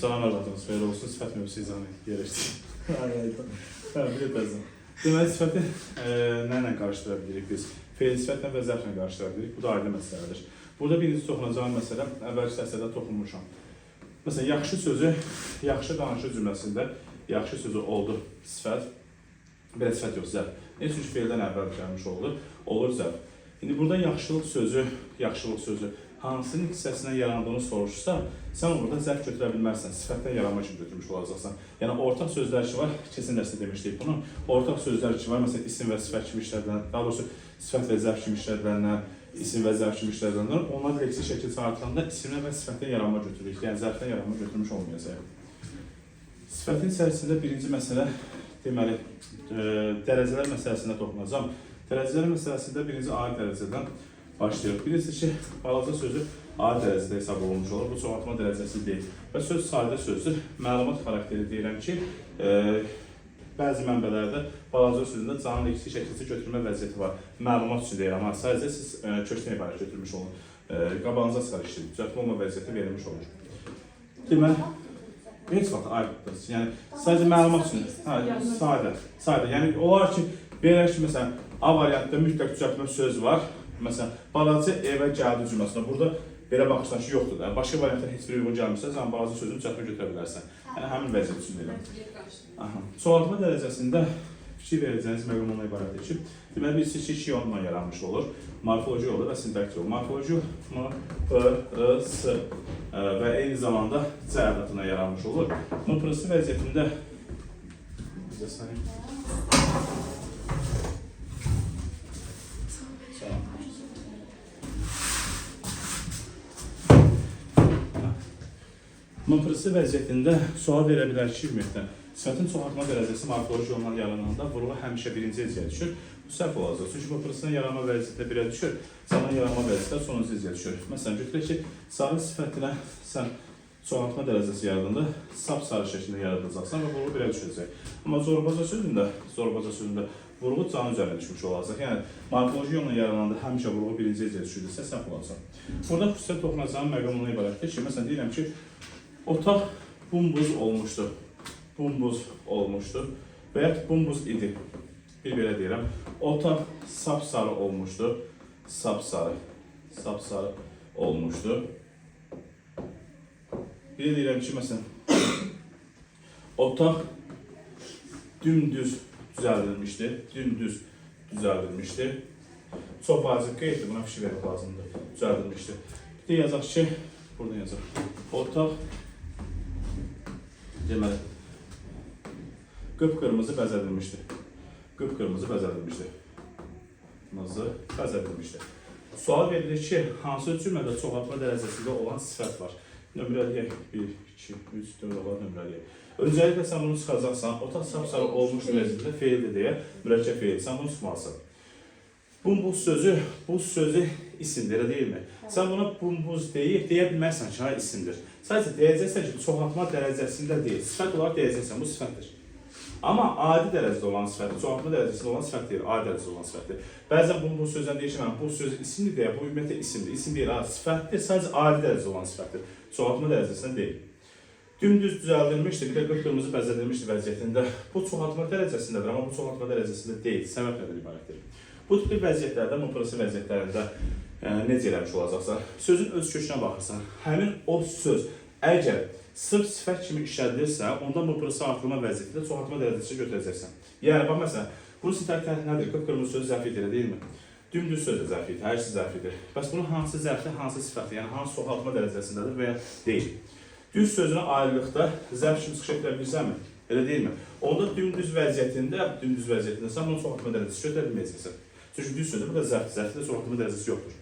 Salam, hər vaxtınız xeyir olsun. Sifət mövzusu izahını yerləşdik. Ay, ay, hə, bir də təzə. Deməli, sifəti nə ilə qarışdıra bilirik biz? Feil sifətlə və zərflə qarışdıra bilirik. Bu da ayrı məsələdir. Burada birinci toxunacağım məsələ, əvvəlki dərslərdə toxunmuşam. Məsələn, yaxşı sözü, yaxşı danışır cümləsində yaxşı sözü oldu sifət. Belə sifət yox, zərf. Nə üçün ki, feildən əvvəl gəlmiş oldu? Olur zərf. İndi burada yaxşılıq sözü, yaxşılıq sözü hansının hissəsindən yarandığını soruşsa, sən orada zərf götürə bilməzsən, sifətdən yaranma kimi götürmüş olacaqsan. Yəni ortaq sözlər ki var, keçən dərsdə demişdik bunu. Ortaq sözlər ki var, məsələn isim və sifət kimi işlədilən, daha doğrusu sifət və zərf kimi işlədilənlər, isim və zərf kimi işlədilənlər, onlar leksik şəkil çağırtılanda isimdən və sifətdən yaranma götürürük. Yəni zərfdən yaranma götürmüş olmayacaq. Sifətin içərisində birinci məsələ deməli dərəcələr məsələsində toxunacağam. Dərəcələr məsələsində birinci A dərəcədən başlayırıq. Bilirsiniz ki, balaca sözü A dərəcədə hesab olunmuş olur. Bu çoxaltma dərəcəsi deyil. Və söz sadə sözdür. Məlumat xarakteri deyirəm ki, bəzi mənbələrdə balaca sözündə canlı leksik şəkilsi götürmə vəziyyəti var. Məlumat üçün deyirəm, ha, sadəcə siz kökdən ibarət götürmüş olun. Qabağınıza çıxar işləyir. Düzəltmə olma vəziyyəti verilmiş olur. Deməli, heç vaxt ayrıdır. Yəni sadəcə məlumat üçün. Hə, sadə, sadə. Yəni olar ki, verək ki, məsələn, A variantında mütləq düzəltmə söz var. Məsələn, balaca evə gəldi cümləsində burada belə baxırsan ki, yoxdur da. Başqa variantlar heç biri uyğun gəlmirsə, sən balaca sözünü düzəltmə götürə bilərsən. Yəni həmin vəziyyət üçün deyirəm. Aha. Çoxaltma dərəcəsində fikir verəcəyiniz məqam ondan ibarətdir ki, deməli bilirsiniz ki, iki yolla yaranmış olur. Morfoloji yolu və sintaktik yolu. Morfoloji M, P, I, S və eyni zamanda C ədətinə yaranmış olur. M, P, S vəziyyətində bizə sayın. Salam. M, P, S vəziyyətində sual verə bilər ki, ümumiyyətlə, sifətin çoxaltma dərəcəsi morfoloji yolla yarananda vurğu həmişə birinci hecəyə düşür. Bu səhv olacaq. Çünki M, P, S-nin yaranma vəziyyətində birə düşür, canın yaranma vəziyyətində sonuncu hecəyə düşür. Məsələn, götürək ki, sarı sifətinə sən çoxaltma dərəcəsi yaradanda sap-sarı şəklində yaradacaqsan və vurğu birə düşəcək. Amma zorbaca sözündə, vurğu canın üzərinə düşmüş olacaq. Yəni morfoloji yolla yarananda həmişə vurğu birinci hecəyə düşürdüsə səhv olacaq. Burada xüsusilə toxunacağım məqam ondan ibarətdir ki, məsələn deyirəm ki, otaq bumbuz olmuşdu. Bumbuz olmuşdu. Və yaxud bumbuz idi. Bir belə deyirəm. Otaq sapsarı olmuşdu. Sapsarı. Sapsarı olmuşdu. Bir də deyirəm ki, məsələn, otaq dümdüz düzəldilmişdi. Dümdüz düzəldilmişdi. Çox vacib qeyddir, buna fikir vermək lazımdır. Düzəldilmişdi. Bir də yazaq ki, buradan yazaq. Otaq deməli qıpqırmızı bəzədilmişdi. Qıpqırmızı bəzədilmişdi. Mızı bəzədilmişdi. Sual verilir ki, hansı cümlədə çoxaltma dərəcəsində olan sifət var? Nömrələyək. 1, 2, 3, 4 olar nömrələyək. Öncəliklə sən bunu çıxacaqsan. Otaq sapsarı olmuşdu vəziyyətində feildir deyə mürəkkəb feil. Sən bunu çıxmalısan. Bumbuz sözü, buz sözü isimdir, elə deyilmi? Sən buna bumbuz deyib, deyə bilməzsən ki, ha, isimdir. Sadəcə deyəcəksən ki, çoxaltma dərəcəsində deyil. Sifət olaraq deyəcəksən, bu sifətdir. Amma adi dərəcədə olan sifətdir, çoxaltma dərəcəsində olan sifət deyil, adi dərəcədə olan sifətdir. Bəzən bumbuz sözdən deyir ki, mən bu söz isimdir deyə, bu ümumiyyətlə isimdir. İsim deyil, ha, sifətdir, sadəcə adi dərəcədə olan sifətdir. Çoxaltma dərəcəsində deyil. Dümdüz düzəldilmişdir, bir də qıpqırmızı bəzədilmişdir vəziyyətində. Bu çoxaltma dərəcəsindədir, amma bu çoxaltma dərəcəsində deyil. Səbəb nədən ibarətdir? Bu tipli vəziyyətlərdə, M, P, S vəziyyətlərində necə eləmiş olacaqsan? Sözün öz kökünə baxırsan. Həmin o söz əgər sırf sifət kimi işlədilirsə, onda M, P, S artırma vəziyyətində çoxaltma dərəcəsi götürəcəksən. Yəni, bax məsələn, bunun sintaktik tərəfi nədir? Qıpqırmızı söz zərfidir, elə deyilmi? Dümdüz söz də zərfidir, hər ikisi zərfidir. Bəs bunun hansı zərfdir, hansı sifətdir? Yəni, hansı çoxaltma dərəcəsindədir və ya deyil. Düz sözünə ayrılıqda zərf kimi çıxış edə bilirsənmi? Elə deyilmi? Onda dümdüz vəziyyətində, sən bunu çoxaltma dərəcəsi götürə bilməyəcəksən. Çünki düz sözü burada zərfdir, zərfdə çoxaltma dərəcəsi yoxdur.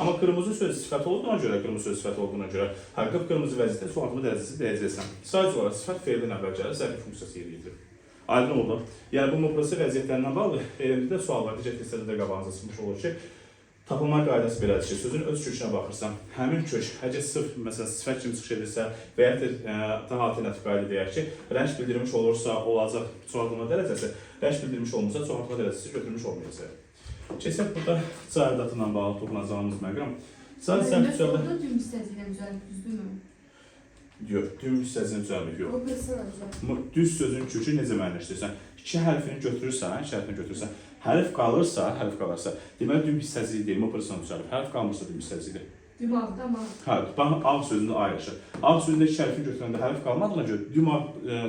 Amma qırmızı söz sifət olduğuna görə, qırmızı söz sifət olduğuna görə, hə, qıpqırmızı vəziyyətdə çoxaltma dərəcəsi deyəcəksən. Sadəcə olaraq sifət feildən əvvəl gəlir, zərfi funksiyası yerinə yetirir. Aydın oldu. Yəni bu M, P, S vəziyyətlərindən bağlı elmdə suallar digər testlərdə də qabağınıza çıxmış olur ki, tapılma qaydası belədir ki, sözün öz kökünə baxırsan, həmin kök əgər sırf məsələn sifət kimi çıxış edirsə və ya da daha alternativ qayda deyək ki, rəng bildirmiş olursa olacaq çoxaltma dərəcəsi, rəng bildirmiş olmursa çoxaltma dərəcəsi götürmüş olmayacaq. Keçək burada cay edatı ilə bağlı toxunacağımız məqam. Cay səhv düzəldə. Orada dümdüz təzyiqlə düzəldib, düzdürmü? Yox, düm hissəsini düzəlmir, yox. Bu bir. Düz sözün kökü necə müəyyənləşdirirsən? İki hərfini götürürsən, iki hərfini götürürsən. Hərf qalırsa, hərf qalırsa, deməli düm hissəsi deyil, mıpırsan düzəlib. Hərf qalmırsa düm hissəsidir. Dümağda mı? Hə, bax ağ sözündə ayrışır. Ağ sözündə iki hərfini götürəndə hərf qalmadığına görə düm ağ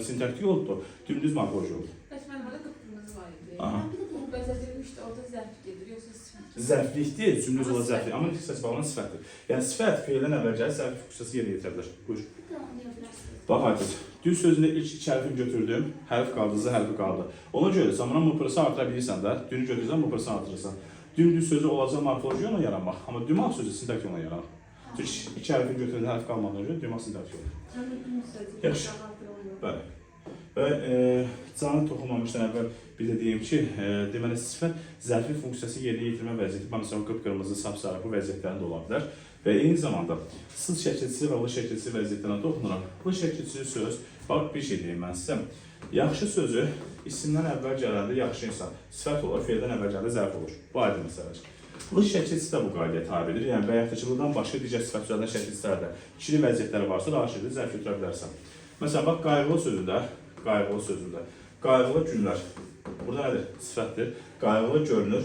sintaktik yoldur, dümdüz morfoloji yoldur. Bəs mənim orada qıpqırmızı var idi. Aha. Bu bəzədilmişdi, orada zərf gedir, yoxsa sifət? Zərflikdir, cümlə ola zərflik, amma hissəsi bağlanan sifətdir. Yəni sifət feildən əvvəl gəlir, zərflik funksiyası yerinə yetirə bilər. Buyur. Bir daha anlaya bilərsiniz. Bax Aytəc, düz sözündə ilk iki hərfini götürdüm, hərf qaldı, z hərfi qaldı. Ona görə sən buna mıpırısı artıra bilirsən də, dünü götürürsən, mıpırısını artırırsan. Dümdüz sözü olacaq morfoloji yolla yaranmaq, amma dümağ sözü sintaktik yolla yaranır. Çünki iki hərfini götürəndə hərf qalmadığına görə dümağ sintaktik olur. Həm də düm hissəsi. Yaxşı. Bəli. Və canı toxunmamışdan əvvəl bir də deyim ki, deməli sifət zərfi funksiyası yerinə yetirmə vəziyyəti, bax, məsələn, qıpqırmızı, sapsarı bu vəziyyətlərində ola bilər. Və eyni zamanda sız şəkilçisi və l şəkilçisi vəziyyətlərinə toxunuram. L şəkilçisi söz, bax bir şey deyim mən sizə. Yaxşı sözü isimdən əvvəl gələndə yaxşı insan sifət olur, feildən əvvəl gələndə zərf olur. Bu aydın məsələdir. L şəkilçisi də bu qaydaya tabedir. Yəni və yaxud da ki, L-dan başqa digər sifət düzəldən şəkilçilər də ikili vəziyyətləri varsa, daha şəkildə zərf götürə bilərsən. Məsələn, bax qayğılı sözündə, qayğılı sözündə, qayğılı günlər. Burada nədir? Sifətdir. Qayğılı görünür,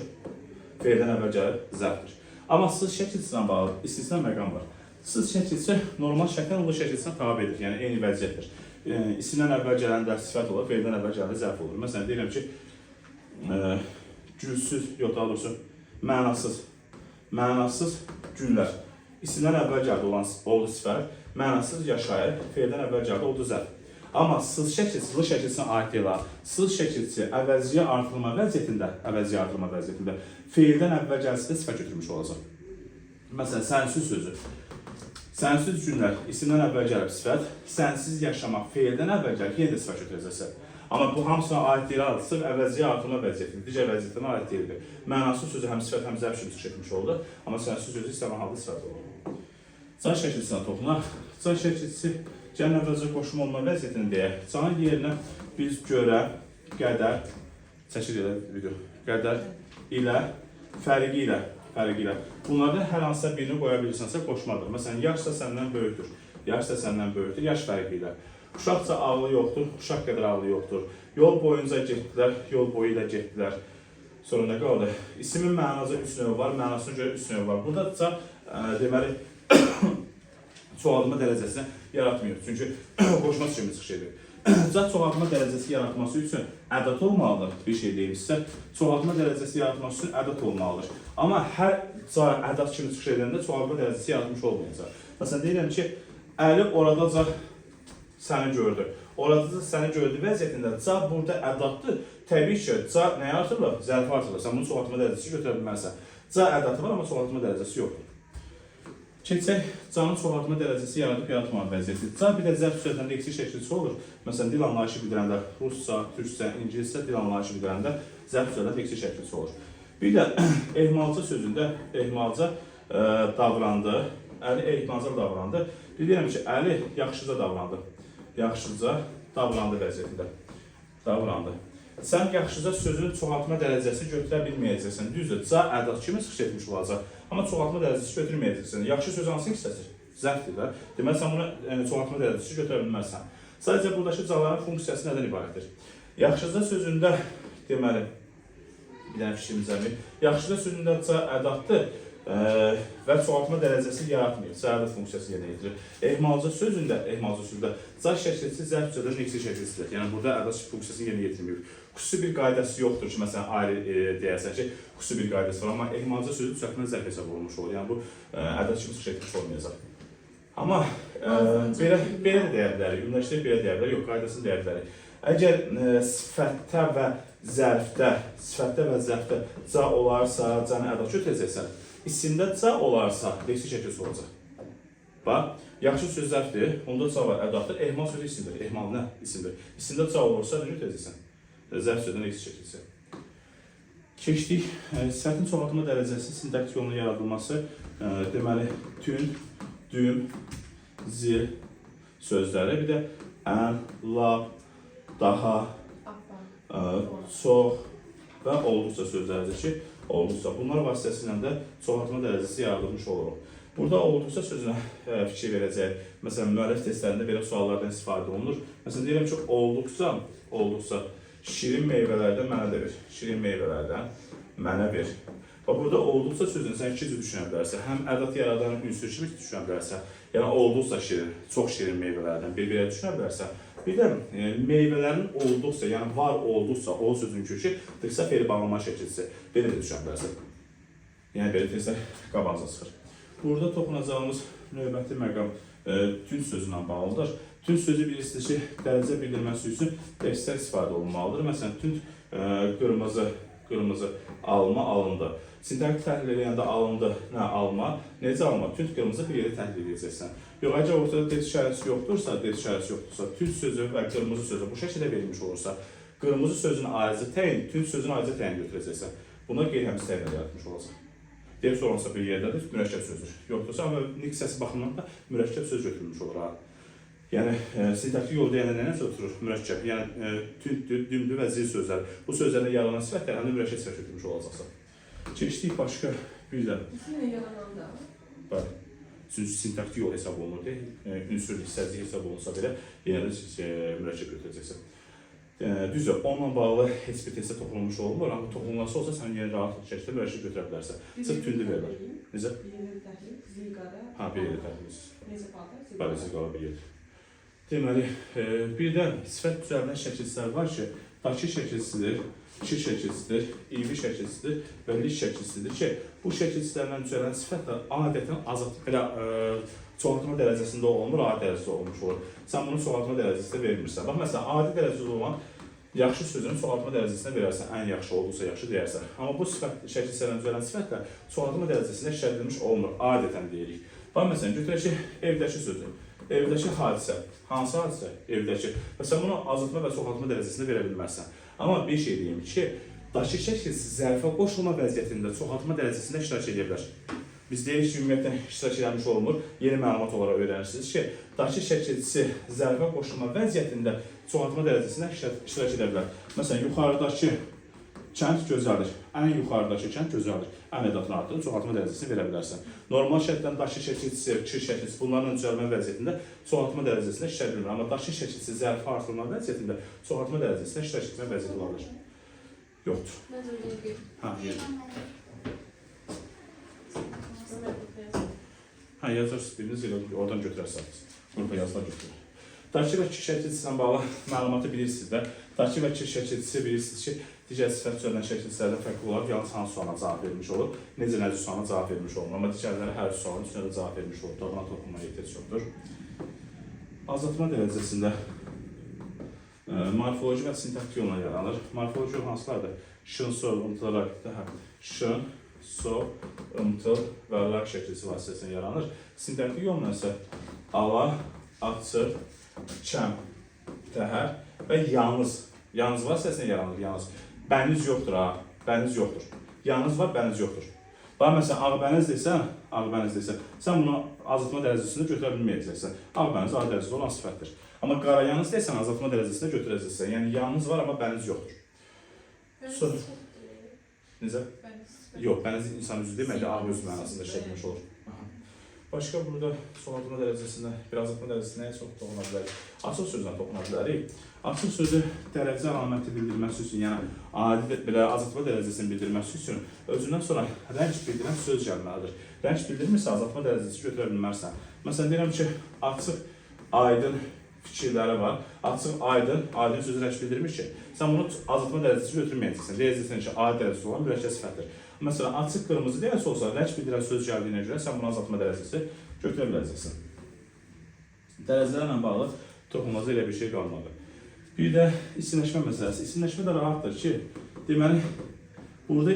feildən əvvəl gəlir, zərfdir. Amma sız şəkilçisinə bağlı istisna məqam var. Sız şəkilçisi normal şəklən L şəkilçisinə tabedir. Yəni eyni vəziyyətdir. İsimdən əvvəl gələndə sifət olur, feildən əvvəl gələndə zərf olur. Məsələn, deyirəm ki, gülsüz, yox daha doğrusu mənasız, mənasız günlər. İsimdən əvvəl gəldi olan oldu sifət, mənasız yaşayır, feildən əvvəl gəldi oldu zərf. Amma sız şəkilçisi, L şəkilçisinə aid deyil. Ha. Sız şəkilçisi əvəzciyə artırılma vəziyyətində, əvəzciyə artırılma vəziyyətində feildən əvvəl gəlsə də sifət götürmüş olacaq. Məsələn, sənsiz sözü. Sənsiz günlər isimdən əvvəl gəlib sifət, sənsiz yaşamaq feildən əvvəl gəlib yenə də sifət götürəcəksən. Amma bu hamısına aid deyil, ha, sırf əvəzciyə artırma vəziyyətində, digər vəziyyətinə aid deyildi. Mənasız sözü həm sifət, həm zərf kimi çıxış etmiş oldu, amma sənsiz sözü istənilən halda sifət oldu. Can şəkilçisinə toxunaq. Can şəkilçisi gəlin əvvəlcə qoşma olma vəziyyətini deyək. Canın yerinə biz görə, qədər, çəkir elə video, qədər ilə, fərqi ilə, fərqi ilə. Bunlardan hər hansısa birini qoya bilirsənsə qoşmadır. Məsələn, yaşsa səndən böyükdür, yaşsa səndən böyükdür, yaş fərqi ilə. Uşaqca ağlı yoxdur, uşaq qədər ağlı yoxdur. Yol boyunca getdilər, yol boyu ilə getdilər. Sonra nə qaldı? İsmin mənası üç növ var, mənasına görə üç növ var. Burada ca deməli çoğaltma dərəcəsini yaratmıyor. Çünki qoşma kimi çıxış edir. Ca çoğaltma dərəcəsi yaratması üçün ədad olmalıdır. Bir şey deyim sizə. Çoğaltma dərəcəsi yaratması üçün ədad olmalıdır. Amma hər ca ədad kimi çıxış edəndə çoğaltma dərəcəsi yaratmış olmayacaq. Məsələn deyirəm ki, Əli oradaca səni gördü. Oradaca səni gördü vəziyyətində ca burada ədaddır. Təbii ki, ca nəyə artırılır? Zərfə artırılır. Sən bunu çoğaltma dərəcəsi götürə bilməzsən. Ca ədadı var, amma çoğaltma dərəcəsi yoxdur. Keçək canın çoğaltma dərəcəsi yaradıb yaratmama vəziyyəti. Ca bir də zərf sözlərində leksik şəkilçi olur. Məsələn, dil anlayışı bildirəndə rusca, türkcə, ingiliscə dil anlayışı bildirəndə zərf sözlərində leksik şəkilçi olur. Bir də ehmalca sözündə ehmalca davrandı. Əli ehmalca davrandı. Bir deyirəm ki, Əli yaxşıca davrandı. Yaxşıca davrandı vəziyyətində. Davrandı. Sən yaxşıca sözün çoğaltma dərəcəsi götürə bilməyəcəksən. Düzdür, ca ədad kimi çıxış etmiş olacaq. Amma çoğaltma dərəcəsi götürməyəcəksən. Yaxşı söz hansı hissəsidir? Zərfdir də. Deməli sən bunu çoğaltma dərəcəsi götürə bilməzsən. Sadəcə buradakı caların funksiyası nədən ibarətdir? Yaxşıca sözündə deməli bir dənə fikrim cəmi. Yaxşıca sözündə ca ədaddır və çoğaltma dərəcəsi yaratmır. Ca ədad funksiyası yerinə yetirir. Ehmalca sözündə, ca şəkilçisi zərf sözündə leksik şəkilçisidir. Yəni burada ədad funksiyasını yerinə yetirməyib. Xüsusi bir qaydası yoxdur ki, məsələn ayrı deyərsən ki, xüsusi bir qaydası var, amma ehmalca sözü düzəltmə zərf hesab olunmuş olur. Yəni bu ədad kimi çıxış etmiş olmayacaq. Amma belə belə də deyə bilərik, ümumiləşdirib belə deyə bilərik, yox, qaydasını deyə bilərik. Əgər sifətdə və zərfdə, sifətdə və zərfdə ca olarsa, canı ədad götürəcəksən. İsimdə ca olarsa, leksik şəkilçisi olacaq. Bax, yaxşı söz zərfdir, onda ca var, ədaddır. Ehmal sözü isimdir. Ehmal nə? İsimdir. İsimdə ca olursa, nə götürəcəksən? Zərf sözünün leksik şəkilçisi. Keçdik. Sifətin çoğaltma dərəcəsi, sintaktik yolunun yaradılması, deməli, tün, düm, zil sözləri, bir də ən, lap, daha, çox və olduqca sözləridir ki, olduqca. Bunlar vasitəsilə də çoğaltma dərəcəsi yaradılmış oluruq. Burada olduqca sözünə fikir verəcək. Məsələn, müəllif testlərində belə suallardan istifadə olunur. Məsələn, deyirəm ki, olduqca şirin meyvələrdən mənə də ver. Şirin meyvələrdən mənə ver. Bax, burada olduqca sözünü sən iki cür düşünə bilərsən. Həm ədad yaradan ünsür kimi düşünə bilərsən. Yəni, olduqca şirin, çox şirin meyvələrdən bir-birə düşünə bilərsən. Bir də meyvələrin olduqca, yəni var olduqca, o sözün kökü dıqsa fe'li bağlama şəkilçisi. Belə də düşünə bilərsən. Yəni, belə testlər qabağınıza çıxır. Burada toxunacağımız növbəti məqam tünd sözünə bağlıdır. Tünd sözü bilirsiniz ki, dərəcə bildirməsi üçün testlər istifadə olunmalıdır. Məsələn, tünd qırmızı alma alındı. Sintaktik təhlil eləyəndə alındı, nə alma, necə alma? Tünd qırmızı bir yerdə təhlil edəcəksən. Yox, əgər ortada test işarəsi yoxdursa, tünd sözü və qırmızı sözü bu şəkildə verilmiş olursa, qırmızı sözün ayrıca təyin, tünd sözün ayrıca təyin götürəcəksən. Buna qeyri-həmsi təyin yaratmış olacaq. Deyib sorulsa bir yerdədir, mürəkkəb sözdür. Yoxdursa, amma nik səsi baxımından da mürəkkəb söz götürülmüş olur. Ha. Yəni, sintaktik yol deyəndə nə nəsə oturur? Mürəkkəb. Yəni, tündür, dümdür və zil sözlər. Bu sözlərlə yaranan sifətlər həm də mürəkkəb sifət götürmüş olacaqsan. Keçdik başqa bir də. İsimlə yarananda. Bəli. Çünki sintaktik yol hesab olunur. Ünsür, hissəcik hesab olunsa belə, yenə də mürəkkəb götürəcəksən. Düzdür, onunla bağlı heç bir testə toxunulmuş olmur, amma toxunulması olsa sən yenə rahat şəkildə mürəkkəb götürə bilərsən. Sırf tündü verirlər. Necə? Bir yerdə təhlil, zilqara. Ha, bir yerdə təhlil. Necə qalır? Bəli, zilqara bir yerdə. Deməli, bir də sifət düzəlmə şəkilçilər var ki, dakı şəkilçisidir, ki şəkilçisidir, ivi şəkilçisidir və lik şəkilçisidir ki, bu şəkilçilərlə düzələn sifətlər adətən azad, belə çoxaltma dərəcəsində olmur, adi dərəcədə olmuş olur. Sən bunu çoxaltma dərəcəsində vermirsən. Bax, məsələn, adi dərəcədə olan yaxşı sözünü çoxaltma dərəcəsinə verərsən, ən yaxşı olduqca yaxşı deyərsən. Amma bu sifət, şəkilçilərlə düzələn sifətlər çoxaltma dərəcəsində işlədilmiş olmur, adətən deyirik. Bax, məsələn, götürək ki, evdəki sözü. Evdəki hadisə. Hansı hadisə? Evdəki. Və sən bunu azaltma və çoxaltma dərəcəsində verə bilməzsən. Amma bir şey deyim ki, dakı şəkilçisi zərfə qoşulma vəziyyətində çoxaltma dərəcəsində iştirak edə bilər. Biz deyirik ki, ümumiyyətlə iştirak eləmiş olmur. Yeni məlumat olaraq öyrənirsiniz ki, dakı şəkilçisi zərfə qoşulma vəziyyətində çoxaltma dərəcəsində iştirak edə bilər. Məsələn, yuxarıdakı kənd gözəldir. Ən yuxarıdakı kənd gözəldir. Ən ədatını artırıb çoxaltma dərəcəsini verə bilərsən. Normal şərtdən dakı şəkilçisi, ki şəkilçisi bunların düzəlmə vəziyyətində çoxaltma dərəcəsində işləyə bilmir. Amma dakı şəkilçisi zərfə artırılma vəziyyətində çoxaltma dərəcəsində iştirak etmə vəziyyəti ola bilər. Yoxdur. Məncə bu Ha, yerdə. Ha, yazarsınız biriniz elə oradan götürərsiniz. Qrupa yazılar götürür. Dakı və ki şəkilçisi ilə bağlı məlumatı bilirsiniz də. Dakı və ki şəkilçisi bilirsiniz ki, digər sifət düzələn şəkilçilərdən fərqli olaraq yalnız hansı suala cavab vermiş olur, necə nəzir sualına cavab vermiş olmur. Amma digərləri hər sualın üstünə də cavab vermiş olur. Buna toxunmaya ehtiyac yoxdur. Azaltma dərəcəsində morfoloji və sintaktik yolla yaranır. Morfoloji yol hansılardır? Şın, so, ımtıl, rak. Daha şın, so, ımtıl və rak şəkilçisi vasitəsilə yaranır. Sintaktik yolla isə ala, açıq, kəm, təhər və yalnız. Yalnız vasitəsilə yaranır, yalnız. Bəniz yoxdur ha, bəniz yoxdur. Yalnız var, bəniz yoxdur. Bax, məsələn, ağbəniz desən, sən bunu azaltma dərəcəsində götürə bilməyəcəksən. Ağbəniz A dərəcədə olan sifətdir. Amma qara yalnız desən, azaltma dərəcəsində götürəcəksən. Yəni, yalnız var, amma bəniz yoxdur. Necə? Yox, bəniz insan üzü demək, ağ öz mənasında işlətmiş olur. Aha. Başqa burada çoxaltma dərəcəsində, bir azaltma dərəcəsində nəyə çox toxuna bilərik? Açıq sözlə toxuna bilərik. Açıq sözü dərəcə əlaməti bildirməsi üçün, yəni adi belə azaltma dərəcəsini bildirməsi üçün özündən sonra rəng bildirən söz gəlməlidir. Rəng bildirmirsə azaltma dərəcəsi götürə bilmərsən. Məsələn, deyirəm ki, açıq, aydın fikirləri var. Açıq, aydın, aydın sözü rəng bildirmir ki, sən bunu azaltma dərəcəsi götürməyəcəksən. Deyəcəksən ki, adi dərəcəsi olan mürəkkəb sifətdir. Məsələn, açıq qırmızı deyəsə olsa, rəng bildirən söz gəldiyinə görə sən bunu azaltma dərəcəsi götürə biləcəksən. Dərəcələrlə bağlı toxunulmaz elə bir şey qalmadı. Bir də isimləşmə məsələsi. İsimləşmə də rahatdır ki, deməli, burada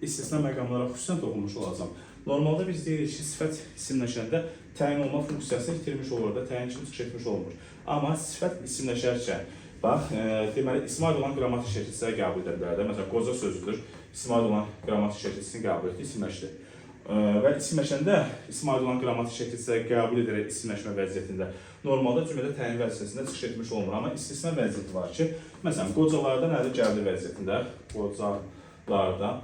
istisna məqamlara xüsusən toxunmuş olacağam. Normalda biz deyirik ki, sifət isimləşəndə təyin olma funksiyasını itirmiş olur da, təyin kimi çıxış etmiş olmur. Amma sifət isimləşərkən, bax, deməli, ismə aid olan qrammatik şəkilçiləri qəbul edə bilər də. Məsələn, qoca sözüdür, ismə aid olan qrammatik şəkilçisini qəbul etdi, isimləşdi. Və isimləşəndə ismə aid olan qrammatik şəkilçiləri qəbul edərək isimləşmə vəziyyətində normalda cümlədə təyin vəzifəsində çıxış etmiş olmur. Amma istisna vəziyyəti var ki, məsələn, qocalardan əli gəldi vəziyyətində, qocalardan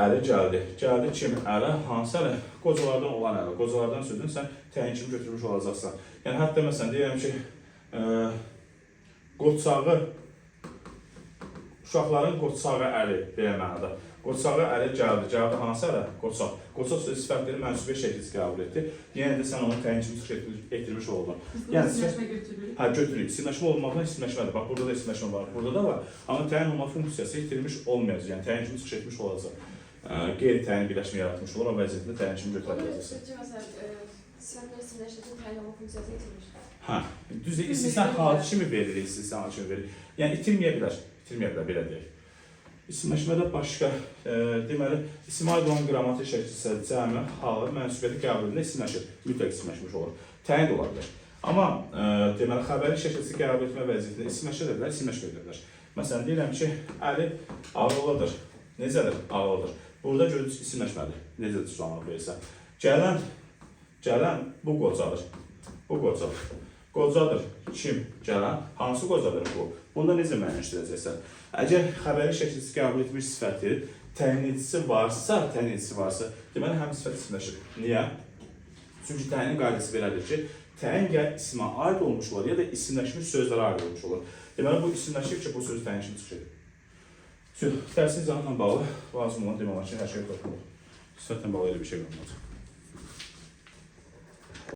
Əli gəldi. Gəldi kim? Əli. Hansı əli? Qocalardan olan əli. Qocalardan sözünü sən təyin kimi götürmüş olacaqsan. Yəni hətta məsələn deyirəm ki, qoçağı uşaqların qoçağı əli belə mənada. Qoçağı əli gəldi. Gəldi hansı əli? Qoçaq. Qoçaq sözü sifətləri mənsubiyyət şəkilsi qəbul etdi. Yenə də sən onu təyin kimi çıxış etdirmiş oldun. Biz bunu Yəni isimləşmə götürürük. Hə, götürürük. İsimləşmə olmaqla isimləşmədir. Bax, burada da isimləşmə var, burada da var. Amma təyin olma funksiyası itirilmiş olmayacaq. Yəni təyin kimi çıxış etmiş olacaq. Qeyri-təyin birləşmə yaratmış olur. O vəziyyətdə təyin kimi götürə biləcəksən. Sizcə məsələn, sifətlə isimləşdiyi təyin olma funksiyası itirmiş. Hə, düzdür, istisna hal kimi verilir, istisna hal kimi verilir. Yəni itirməyə bilər, itirməyə bilər, belə deyək. İsimləşmədə başqa, deməli, isimə aid olan qrammatik şəkilsə cəmi, halı, mənsubiyyəti qəbulunda isimləşir, mütləq isimləşmiş olur. Təyin də ola bilər. Amma deməli, xəbəri şəkilsi qəbul etmə vəziyyətində isimləşə də bilər, isimləşməyə də bilər. Məsələn, deyirəm ki, Əli ağıllıdır. Necədir? Ağıllıdır. Burada görürsünüz isimləşmədir. Necədir sualını verirsən. Gələn, gələn bu qocadır. Bu qocadır. Qocadır. Kim? Gələn. Hansı qocadır bu? Bunda necə müəyyənləşdirəcəksən? Əgər xəbəri şəkilsi qəbul etmiş sifəti təyin edicisi varsa, təyin edicisi varsa, deməli həmin sifət isimləşir. Niyə? Çünki təyin qaydası belədir ki, təyin ya ismə aid olmuş olur, ya da isimləşmiş sözlərə aid olmuş olur. Deməli bu isimləşir ki, bu sözü təyin kimi çıxış edir. Dərsin izahına bağlı lazım olan demək olar ki, hər şey topluluq. Sifətlə bağlı elə bir şey qalmadı.